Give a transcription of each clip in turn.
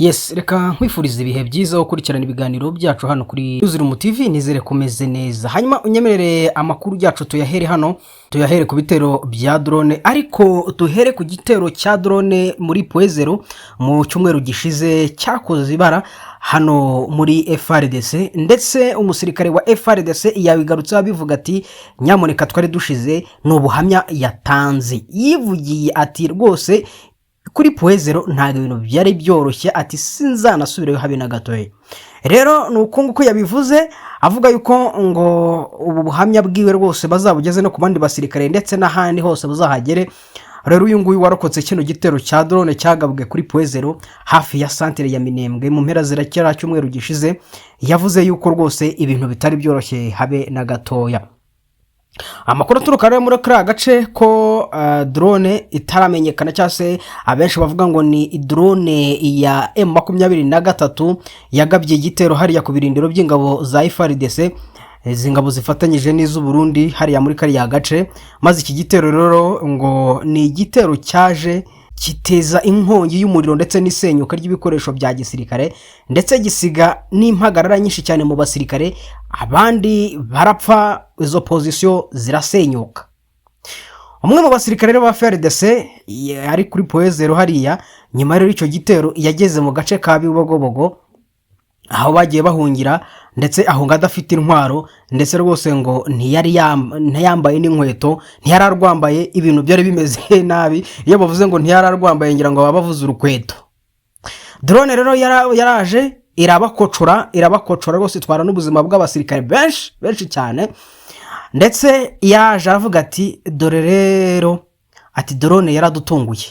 Yes, reka nkwifuriza ibihe byiza wo gukurikirana ibiganiro byacu hano kuri Newsroom TV. Nizere kumeze neza. Hanyuma unyemerere amakuru yacu tuyahere hano, tuyahere ku bitero bya drone, ariko duhere ku gitero cya drone muri Point Zéro mu cyumweru gishize cyakoze ibara hano muri FARDC. Ndetse umusirikare wa FARDC yabigarutseho abivuga ati: "Nyamuneka, twari dushize." Ni ubuhamya yatanze, yivugiye ati: "Rwose kuri Point Zéro ntabwo ibintu byari byoroshye." Ati: "Sinzanasubirayo habe na gatoya." Rero ni uko nguko yabivuze, avuga yuko ngo ubu buhamya bwiwe rwose bazabugeze no ku bandi basirikare ndetse n'ahandi hose buzahagere. Rero uyu nguyu warokotse kino gitero cya drone cyagabwe kuri Point Zéro hafi ya santere ya Minembwe mu mpera zira cyumweru gishize, yavuze yuko rwose ibintu bitari byoroshye habe na gatoya. Amakuru aturuka rero muri kariya gace ko drone itaramenyekana, cyangwa se abenshi bavuga ngo ni drone ya M23 yagabye igitero hariya ku birindiro by'ingabo za FARDC, izi ngabo zifatanyije n'iz'u Burundi hariya muri kariya gace. Maze iki gitero rero ngo ni igitero cyaje kiteza inkongi y'umuriro ndetse n'isenyuka ry'ibikoresho bya gisirikare, ndetse gisiga n'impagarara nyinshi cyane mu basirikare, abandi barapfa, izo position zirasenyuka. Umwe mu basirikare ba FARDC ari kuri Point Zéro hariya, nyuma rero icyo gitero yageze mu gace ka Bibogobogo aho bagiye bahungira, ndetse ahunga adafite intwaro, ndetse rwose ngo ntiyari ntiyambaye n'inkweto, ntiyari arwambaye, ibintu byari bimeze nabi. Iyo bavuze ngo ntiyari arwambaye, ngira ngo baba bavuze urukweto. Drone rero yaraje irabakocora, irabakocora rwose, itwara n'ubuzima bw'abasirikare benshi benshi cyane. Ndetse yaje aravuga ati: "Dore rero," ati, "drone yaradutunguye,"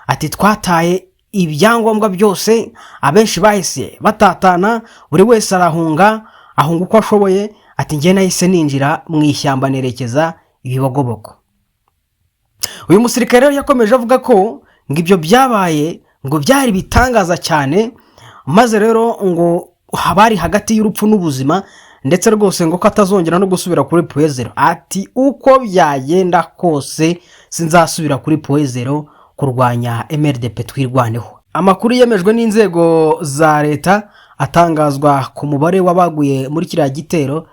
ati, "twataye ibyangombwa byose, abenshi bahise batatana, buri wese arahunga, ahunga uko ashoboye." Ati: "Njye nahise ninjira mu ishyamba nerekeza Ibibogobogo." Uyu musirikare rero yakomeje avuga ko ngo ibyo byabaye ngo byari ibitangaza cyane, maze rero ngo bari hagati y'urupfu n'ubuzima, ndetse rwose ngo ko atazongera no gusubira kuri Point Zéro. Ati: "Uko byagenda kose sinzasubira kuri Point Zéro kurwanya MRDP Twirwaneho." Amakuru yemejwe n'inzego za leta atangazwa ku mubare w'abaguye muri kiriya gitero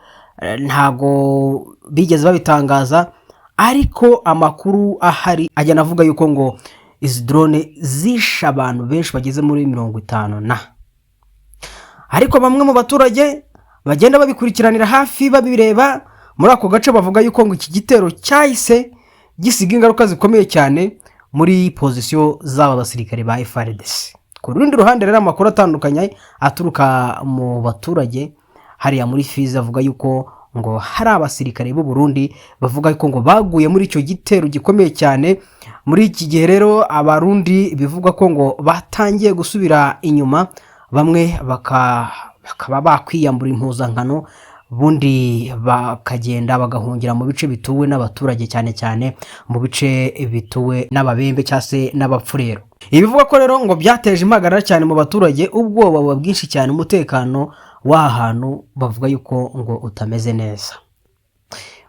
ntago bigeze babitangaza, ariko amakuru ahari agenda avuga yuko ngo izi drone zishe abantu benshi bageze muri 50 na. Ariko bamwe mu baturage bagenda babikurikiranira hafi, babireba muri ako gace, bavuga yuko ngo iki gitero cyahise gisiga ingaruka zikomeye cyane muri position z'aba basirikare ba FARDC. Ku rundi ruhande rero, amakuru atandukanye aturuka mu baturage hariya muri Fizi avuga yuko ngo hari abasirikare b'u Burundi bavuga yuko ngo baguye muri icyo gitero gikomeye cyane. Muri iki gihe rero Abarundi bivugwa ko ngo batangiye gusubira inyuma, bamwe bakaba bakwiyambura impuzankano, ubundi bakagenda bagahungira mu bice bituwe n'abaturage, cyane cyane mu bice bituwe n'Ababembe cyangwa se n'Abapfurero. Ibivuga ko rero ngo byateje impagarara cyane mu baturage, ubwoba buba bwinshi cyane, umutekano w'aha hantu bavuga yuko ngo utameze neza.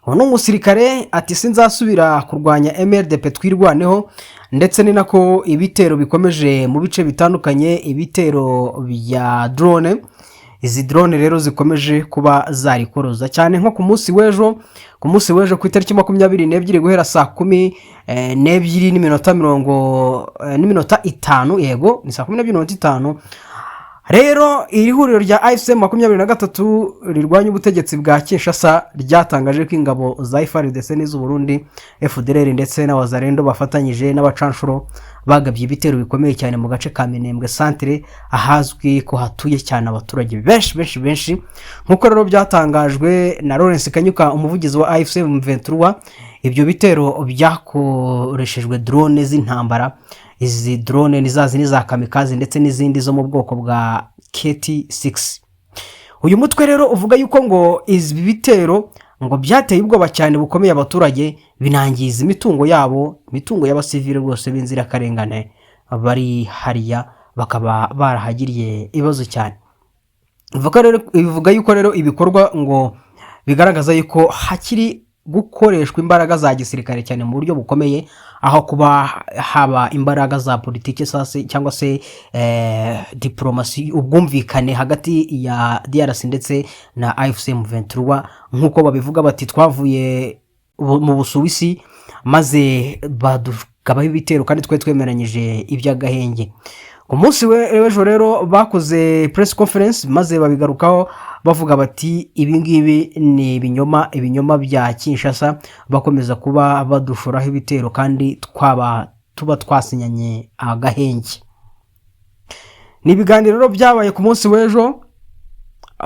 Uwo ni umusirikare ati: "Sinzasubira kurwanya MRDP Twirwaneho." Ndetse ni nako ibitero bikomeje mu bice bitandukanye, ibitero bya drone. Izi drone rero zikomeje kuba zarikoroza cyane, nko ku munsi w'ejo, ku munsi w'ejo ku itariki 22, guhera saa kumi n'ebyiri n'iminota mirongo n'iminota itanu, yego ni saa 12:05. Rero iri huriro rya AFC 23 rirwanya ubutegetsi bwa Kinshasa ryatangaje ko ingabo za FARDC n'iz'u Burundi, FDLR ndetse n'Abazarendo bafatanyije n'abacanshuro bagabye ibitero bikomeye cyane mu gace ka Minembwe centre, ahazwi ko hatuye cyane abaturage benshi benshi benshi. Nk'uko rero byatangajwe na Lawrence Kanyuka, umuvugizi wa AFC 23, ibyo bitero byakoreshejwe drone z'intambara. Izi drone ni za zindi za kamikaze ndetse n'izindi zo mu bwoko bwa KT 6. Uyu mutwe rero uvuga yuko ngo ibi bitero ngo byateye ubwoba cyane bukomeye abaturage, binangiza imitungo yabo, imitungo y'abasivili rwose b'inzirakarengane bari hariya, bakaba barahagiriye ibibazo cyane. Bivuga yuko rero ibikorwa ngo bigaragaza yuko hakiri Gukoreshwa imbaraga za gisirikare cyane mu buryo bukomeye, aho kuba haba imbaraga za politiki sase cyangwa se diporomasi, ubwumvikane hagati ya DRC ndetse na AFC M23, nk'uko babivuga bati twavuye mu Busuwisi maze badugabaho ibitero kandi twari twemeranyije iby'agahenge. Ku munsi w'ejo rero bakoze press conference maze babigarukaho, bavuga bati ibi ngibi ni ibinyoma, ibinyoma bya Kinshasa, bakomeza kuba badushoraho ibitero kandi twaba tuba twasinyanye agahenge. Ni ibiganiro rero byabaye ku munsi w'ejo,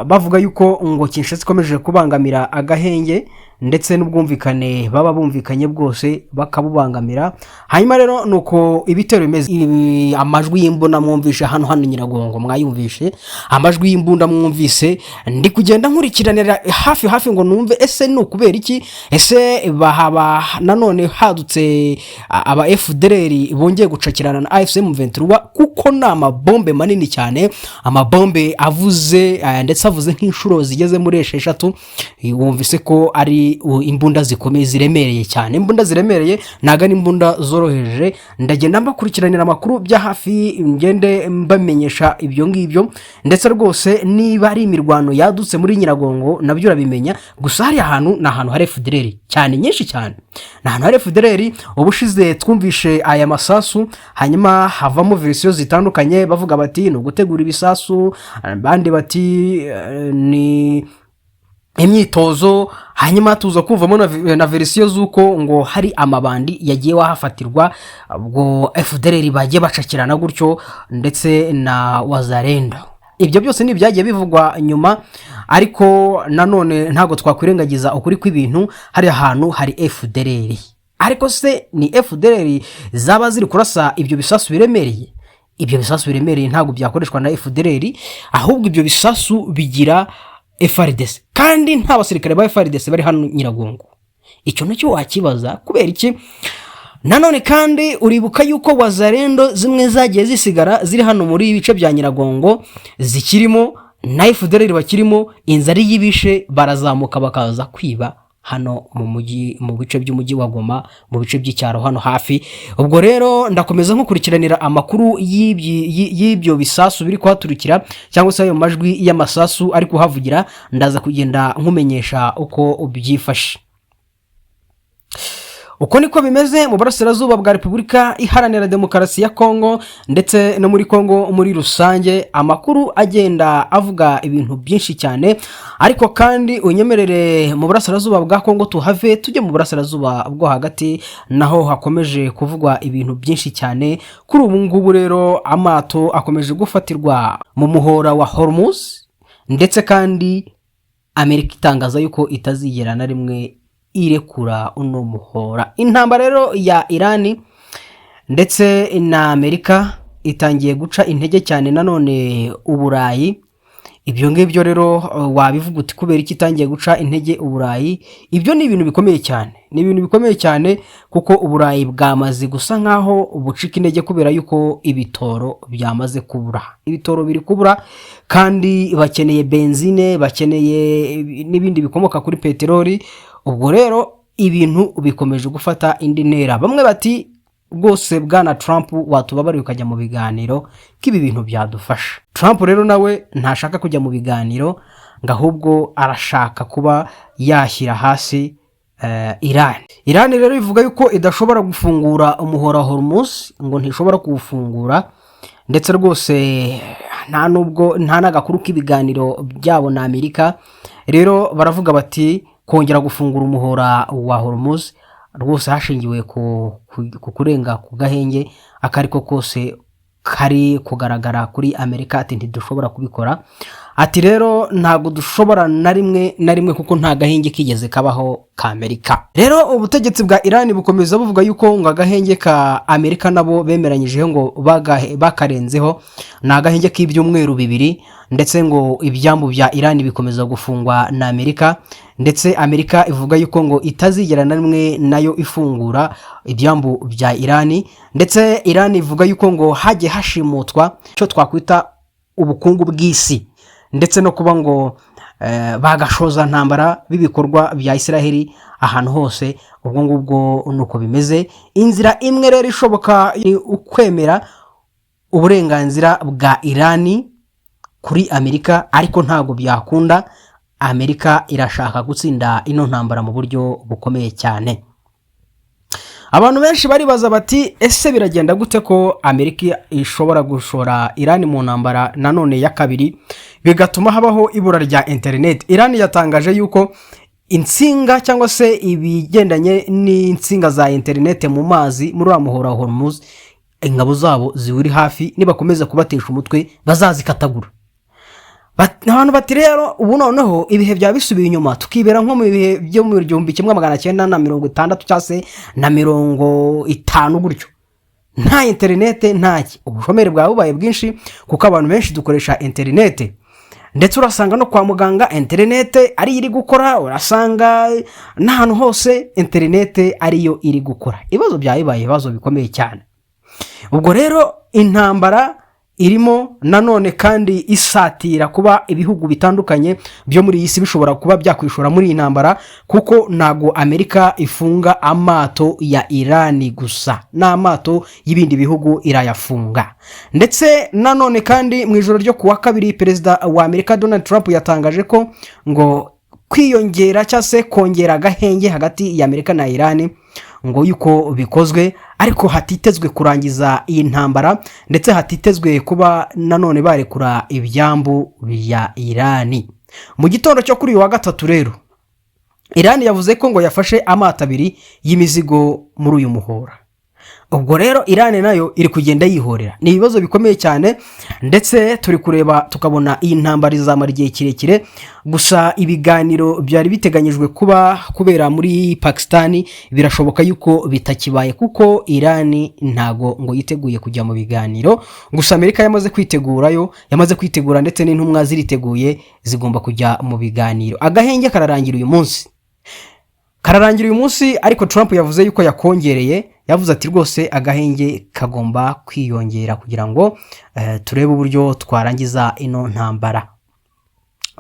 bavuga yuko ngo Kinshasa ikomeje kubangamira agahenge ndetse n'ubwumvikane baba bumvikanye bwose bakabubangamira. Hanyuma rero ni uko ibitero bimeze. Amajwi y'imbunda mwumvishe hano Nyiragongo, mwayumvishe amajwi y'imbunda mwumvise. Ndi kugenda nkurikiranira hafi hafi ngo numve ese ni ukubera iki, ese bahaba nanone hadutse aba FDLR bongeye gucakirana na AFC M23, kuko ni amabombe manini cyane, amabombe avuze ndetse avuze nk'inshuro zigeze muri 6. Wumvise ko ari imbunda zikomeye, ziremereye cyane, imbunda ziremereye, ntabwo ari imbunda zoroheje. Ndagenda mbakurikiranira amakuru bya hafi, ngende mbamenyesha ibyo ngibyo. Ndetse rwose niba ari imirwano yadutse muri Nyiragongo nabyo urabimenya. Gusa hariya hantu ni ahantu hari FDLR cyane, nyinshi cyane, ni ahantu hari FDLR. Ubushize twumvishe aya masasu, hanyuma havamo verisiyo zitandukanye, bavuga bati ni ugutegura ibisasu, abandi bati ni imyitozo. Hanyuma tuza kumvamo na verisiyo z'uko ngo hari amabandi yagiye wahafatirwa, ubwo FDLR bagiye bacakirana gutyo ndetse na Wazalendo. Ibyo byose ni ibyagiye bivugwa nyuma, ariko nanone ntabwo twakwirengagiza ukuri kw'ibintu. Hari ahantu hari FDLR, ariko se ni FDLR zaba ziri kurasa ibyo bisasu biremereye? Ibyo bisasu biremereye ntabwo byakoreshwa na FDLR, ahubwo ibyo bisasu bigira FARDC, kandi nta basirikare ba FARDC bari hano Nyiragongo. Icyo nacyo wakibaza, kubera iki? Nanone kandi uribuka yuko Wazalendo zimwe zagiye zisigara ziri hano muri ibice bya Nyiragongo zikirimo, na FDLR bakirimo. Inzara y'ibishe barazamuka bakaza kwiba hano mu mujyi, mu bice by'umujyi wa Goma, mu bice by'icyaro hano hafi. Ubwo rero ndakomeza nkukurikiranira amakuru y'ibyo bisasu biri kuhaturukira, cyangwa se ayo majwi y'amasasu ari kuhavugira. Ndaza kugenda nkumenyesha uko byifashe. Uko niko bimeze mu burasirazuba bwa Repubulika Iharanira Demokarasi ya Kongo ndetse no muri Kongo muri rusange. Amakuru agenda avuga ibintu byinshi cyane, ariko kandi unyemerere mu burasirazuba bwa Kongo tuhave tujye mu burasirazuba bwo hagati, naho hakomeje kuvugwa ibintu byinshi cyane. Kuri ubu ngubu rero amato akomeje gufatirwa mu muhora wa Hormuz, ndetse kandi Amerika itangaza yuko itazigera na rimwe irekura uno muhora. Intambara rero ya Irani ndetse na Amerika itangiye guca intege cyane nanone Uburayi. Ibyo ngibyo rero wabivuga uti kubera iki itangiye guca intege Uburayi? Ibyo ni ibintu bikomeye cyane, ni ibintu bikomeye cyane, kuko Uburayi bwamaze gusa nkaho bucika intege kubera yuko ibitoro byamaze kubura. Ibitoro biri kubura kandi bakeneye benzine, bakeneye n'ibindi bikomoka kuri peteroli. Ubwo rero ibintu bikomeje gufata indi ntera. Bamwe bati rwose bwana Trump, watubabariye ukajya mu biganiro, ko ibi bintu byadufasha. Trump rero nawe ntashaka kujya mu biganiro, ngo ahubwo arashaka kuba yashyira hasi Iran. Iran rero ivuga yuko idashobora gufungura umuhora Hormuz, ngo ntishobora kuwufungura, ndetse rwose nta nubwo nta n'agakuru k'ibiganiro byabo na Amerika. Rero baravuga bati kongera gufungura umuhora wa Hormuz rwose hashingiwe ku kurenga ku gahenge ako ari ko kose kari kugaragara kuri Amerika, ati ntidushobora kubikora. Ati rero ntabwo dushobora na rimwe na rimwe, kuko nta gahenge kigeze kabaho ka Amerika. Rero ubutegetsi bwa Irani bukomeza buvuga yuko ngo agahenge ka Amerika nabo bemeranyijeho ngo bakarenzeho, ni agahenge k'ibyumweru 2, ndetse ngo ibyambu bya Irani bikomeza gufungwa na Amerika. Ndetse Amerika ivuga yuko ngo itazigera na rimwe nayo ifungura ibyambu bya Irani. Ndetse Irani ivuga yuko ngo hagiye hashimutwa icyo twakwita ubukungu bw'isi, ndetse no kuba ngo Bagashoza ntambara b'ibikorwa bya Israheli ahantu hose. Ubwo ngubwo ni uko bimeze. Inzira imwe rero ishoboka ni ukwemera uburenganzira bwa Irani kuri Amerika, ariko ntabwo byakunda. Amerika irashaka gutsinda ino ntambara mu buryo bukomeye cyane. Abantu benshi baribaza bati: "Ese biragenda gute ko Amerika ishobora gushora Irani mu ntambara nanone ya kabiri, bigatuma habaho ibura rya interineti?" Irani yatangaje yuko insinga cyangwa se ibigendanye n'insinga za interineti mu mazi muri uriya muhora wa Hormuz, ingabo zabo ziwuri hafi, nibakomeza kubatesha umutwe bazazikatagura. Abantu bati: "Rero ubu noneho ibihe byaba bisubiye inyuma, tukibera nko mu bihe byo mu 1960 cyangwa se na 50 gutyo, nta interinete, ntaki." Ubushomeri bwaba bubaye bwinshi kuko abantu benshi dukoresha interinete, ndetse urasanga no kwa muganga interinete ariyo iri gukora, urasanga n'ahantu hose interinete ariyo iri gukora. Ibibazo byaba bibaye ibibazo bikomeye cyane. Ubwo rero intambara irimo nanone kandi isatira kuba ibihugu bitandukanye byo muri iyi si bishobora kuba byakwishora muri iyi ntambara, kuko ntabwo Amerika ifunga amato ya Irani gusa, n'amato y'ibindi bihugu irayafunga. Ndetse nanone kandi mu ijoro ryo ku wa kabiri, Perezida wa Amerika Donald Trump yatangaje ko ngo kwiyongera cyangwa se kongera agahenge hagati ya Amerika na Irani ngo yuko bikozwe, ariko hatitezwe kurangiza iyi ntambara, ndetse hatitezwe kuba nanone barekura ibyambu bya Irani. Mu gitondo cyo kuri uyu wa gatatu rero, Irani yavuze ko ngo yafashe amato abiri y'imizigo muri uyu muhora. Ubwo rero Irani nayo iri kugenda yihorera. Ni ibibazo bikomeye cyane, ndetse turi kureba tukabona iyi ntambara izamara igihe kirekire. Gusa ibiganiro byari biteganyijwe kuba kubera muri Pakisitani birashoboka yuko bitakibaye, kuko Irani ntago ngo yiteguye kujya mu biganiro. Gusa Amerika yamaze kwitegurayo, yamaze kwitegura, ndetse n'intumwa ziriteguye, zigomba kujya mu biganiro. Agahenge kararangira uyu munsi, kararangira uyu munsi, ariko Trump yavuze yuko yakongereye. Yavuze ati: "Rwose agahenge kagomba kwiyongera kugira ngo turebe uburyo twarangiza ino ntambara."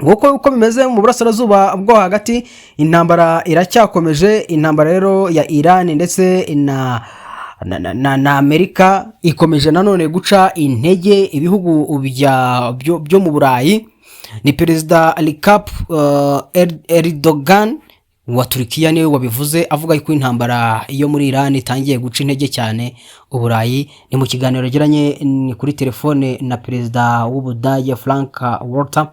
Nguko uko bimeze mu Burasirazuba bwo Hagati. Intambara iracyakomeje. Intambara rero ya Irani ndetse na Amerika ikomeje nanone guca intege ibihugu byo mu Burayi. Ni Perezida Recep Erdogan wa Turikiya niwe wabivuze, avuga ko intambara yo muri Iran itangiye guca intege cyane Uburayi. Ni mu kiganiro yagiranye kuri telefone na Perezida w'Ubudage Frank Walter.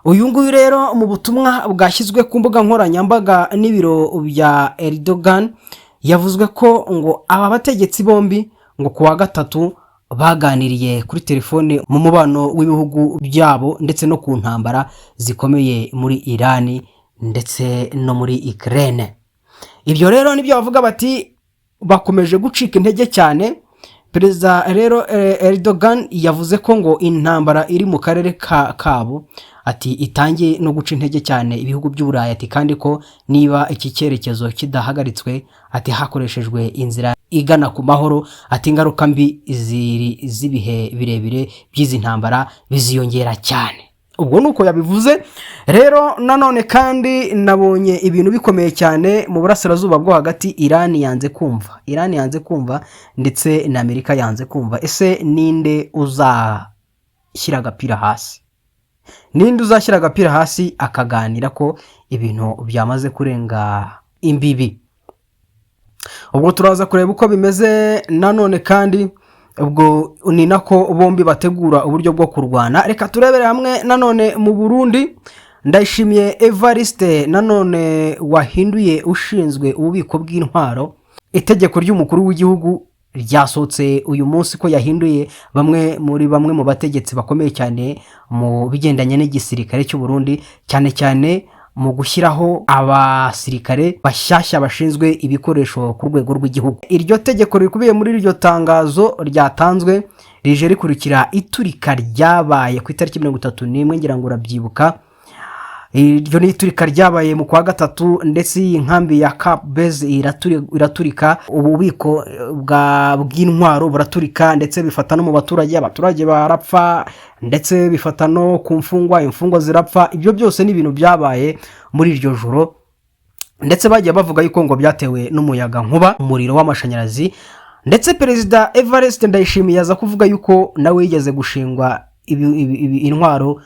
Uyu nguyu rero, mu butumwa bwashyizwe ku mbuga nkoranyambaga n'ibiro bya Erdogan, yavuzwe ko ngo aba bategetsi bombi ngo ku wa gatatu baganiriye kuri telefone mu mubano w'ibihugu byabo, ndetse no ku ntambara zikomeye muri Irani ndetse no muri Ukraine. Ibyo rero nibyo bavuga bati bakomeje gucika intege cyane. Perezida rero Erdogan yavuze ko ngo intambara iri mu karere kabo, ati itangiye no guca intege cyane ibihugu by'Uburayi, ati kandi ko niba iki cyerekezo kidahagaritswe, ati hakoreshejwe inzira igana ku mahoro, ati ingaruka mbi ziri z'ibihe birebire by'izi ntambara biziyongera cyane. Ubwo ni uko yabivuze. Rero nanone kandi nabonye ibintu bikomeye cyane mu Burasirazuba bwo Hagati. Irani yanze kumva, Irani yanze kumva, ndetse na Amerika yanze kumva. Ese ninde uzashyira agapira hasi? Ninde uzashyira agapira hasi akaganira, ko ibintu byamaze kurenga imbibi? Ubwo turaza kureba uko bimeze. Nanone kandi ubwo ni nako bombi bategura uburyo bwo kurwana. Reka turebere hamwe nanone mu Burundi. Ndayishimiye Evariste nanone wahinduye ushinzwe ububiko bw'intwaro. Itegeko ry'umukuru w'igihugu ryasohotse uyu munsi ko yahinduye bamwe mu bategetsi bakomeye cyane mu bigendanye n'igisirikare cy'u Burundi, cyane cyane mu gushyiraho abasirikare bashyashya bashinzwe ibikoresho ku rwego rw'igihugu. Iryo tegeko rikubiye muri iryo tangazo ryatanzwe rije rikurikira iturika ryabaye ku itariki 31, ngira ngo urabyibuka. Iryo ni iturika ryabaye mu kwa gatatu, ndetse iyi nkambi ya Camp Base iraturika, ububiko bw'intwaro buraturika, ndetse bifata no mu baturage, abaturage barapfa, ndetse bifata no ku mfungwa, imfungwa zirapfa. Ibyo byose ni ibintu byabaye muri iryo joro, ndetse bagiye bavuga yuko ngo byatewe n'umuyaga nkuba, umuriro w'amashanyarazi. Ndetse Perezida Evariste Ndayishimiye aza kuvuga yuko nawe yigeze gushingwa intwaro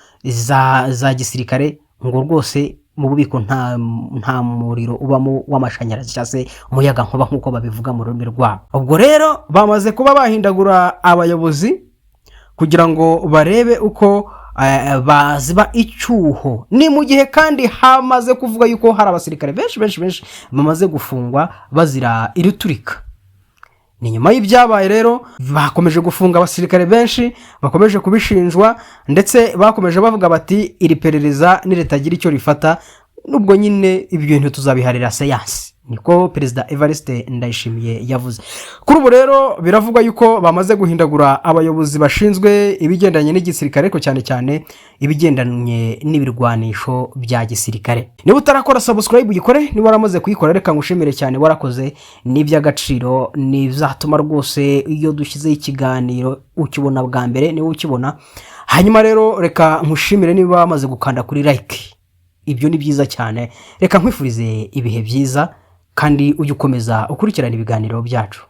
za gisirikare, ngo rwose mu bubiko nta muriro ubamo w'amashanyarazi cyangwa se umuyaga nkuba nk'uko babivuga mu rurimi rwabo. Ubwo rero bamaze kuba bahindagura abayobozi kugira ngo barebe uko baziba icyuho. Ni mu gihe kandi hamaze kuvuga yuko hari abasirikare benshi benshi benshi bamaze gufungwa bazira iri turika. Ni nyuma y'ibyabaye rero, bakomeje gufunga abasirikare benshi bakomeje kubishinjwa, ndetse bakomeje bavuga bati iri perereza niritagira icyo rifata, nubwo nyine ibi bintu tuzabiharira siyansi. Niko Perezida Evariste Ndayishimiye yavuze. Kuri ubu rero biravugwa yuko bamaze guhindagura abayobozi bashinzwe ibigendanye n'igisirikare, ariko cyane cyane ibigendanye n'ibirwanisho bya gisirikare. Niba utarakora subscribe, uyikore. Niba waramaze kuyikora, reka ngushimire cyane, warakoze, ni iby'agaciro, ni bizatuma rwose iyo dushyizeho ikiganiro ukibona bwa mbere, niba ukibona. Hanyuma rero reka nkushimire niba wamaze gukanda kuri like, ibyo ni byiza cyane. Reka nkwifurize ibihe byiza kandi ujye ukomeza ukurikirana ibiganiro byacu.